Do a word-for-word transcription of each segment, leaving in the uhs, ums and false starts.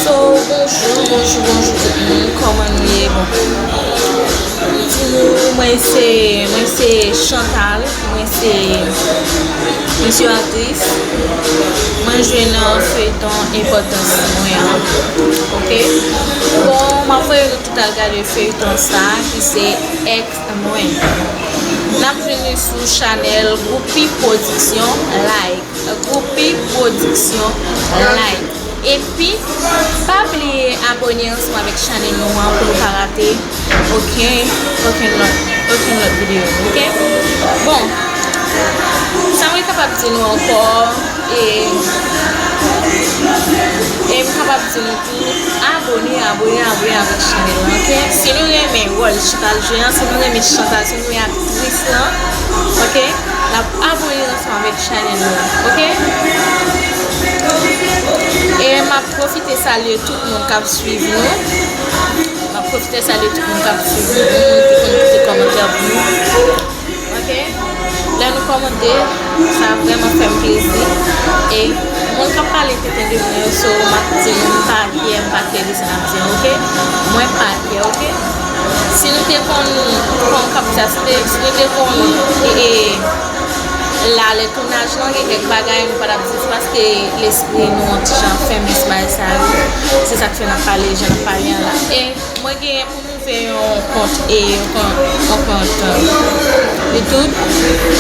So, bonjou, bonjou, bonjou tout moun. Kòman nou ye? Bon. Pou di nou, mwen se, mwen se Chantal, mwen se misyon aktris. Mwen jwe nan feyton Enpòtans Mwen an. Oke? Bon, m ap voye nou tout al gade feyton sa ki se Èks Mwen. N ap jwenn li sou chanèl Groupi Pwodiksyon, like. Groupi Pwodiksyon, like. Epi, pa bliye abòne ansanm avèk chanèl nou an pou nou pa rate okenn, okenn lòt, okenn lòt videyo, oke? Bon, sa mwen kapab di nou ankò, e, e m kapab di nou tou, abòne, abòne, abòne avèk chanèl lan, oke? Si nou renmen wòl Chantal jwe an, si nou renmen Chantal, si nou renmen aktris lan, oke? N ap abòne ansanm avèk chanèl nou an, oke? E m ap pwofite salye tout moun k ap swiv nou. M ap pwofite salye tout moun k ap swiv nou, moun ki konn kite kòmantè pou nou. Oke? Lè nou kòmante, sa vrèman fè m plezi. E moun k ap pale tenten de mwen yo, so m ap di nou m pa kyè, m pa kyè de sa n ap di an, oke? Mwen pa kyè, oke? Si nou te konn, kòm k ap di sa, si te, si nou te konn, e, e, la lè tounaj lan, gen kèk bagay nou pa t ap di, se paske lespri nou yon ti jan fèmen sou bagay sa yo. Se sa k fè n ap pale jan n ap pale an la. E mwen genyen pou m ouvè yon kont, e yon kont, yon kont, e, YouTube.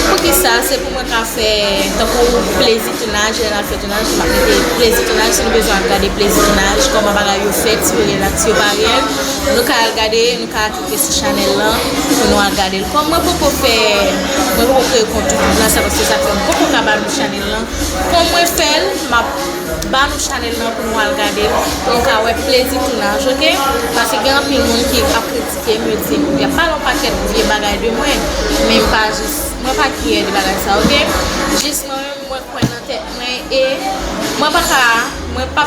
Poukisa? Se pou mwen ka fè tankou plezi tounaj, lè n ap fè tounaj, m ap mete plezi tounaj, si nou bezwen ap gade plezi tounaj, kòman bagay yo fèt, si yo reyèl ak si yo pa reyèl, nou ka al gade, nou ka klike sou chanèl lan pou nou al gade l. Kòm mwen poko fè, mwen poko kreye kont YouTube lan, se paske sa k fè m poko ka ba nou chanèl lan. Kòm mwen fè l, m ap ba nou chanèl lan pou nou al gade l, pou nou ka wè plezi tounaj, oke? Paske gen anpil moun ki ap kritike m, yo di, y ap pale yon pakèt vye bagay de mwen, men m pa jis, mwen pa kyè de bagay sa, oke? Jis mwen menm, mwen kwè nan tèt mwen, e mwen pa ka, mwen pa,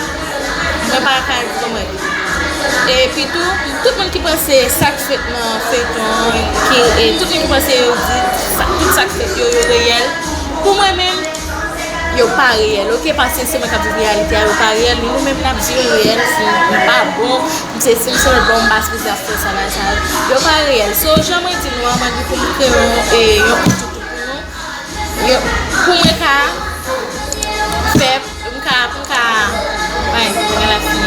mwen pa ka di kòman. Epi tou, tout moun ki panse sa k fèt nan feyton an, ki, e tout moun ki panse yo di sa, tout sa k fèt yo, yo reyèl. Pou mwen menm, yo pa reyèl, oke? Paske se mwen k ap viv reyalite a, yo pa reyèl, men nou menm n ap di yo reyèl, si m pa bon, m sesi, m se lòt bò, m pa sipoze ap fè sa, bagay sa yo. Yo pa reyèl. So, jan mwen di nou an, mwen di pou m kreye yon, e, yon kont YouTube pou nou. Yo, pou mwen ka fè, m ka, pou m ka, ay, mwen gen lafiy.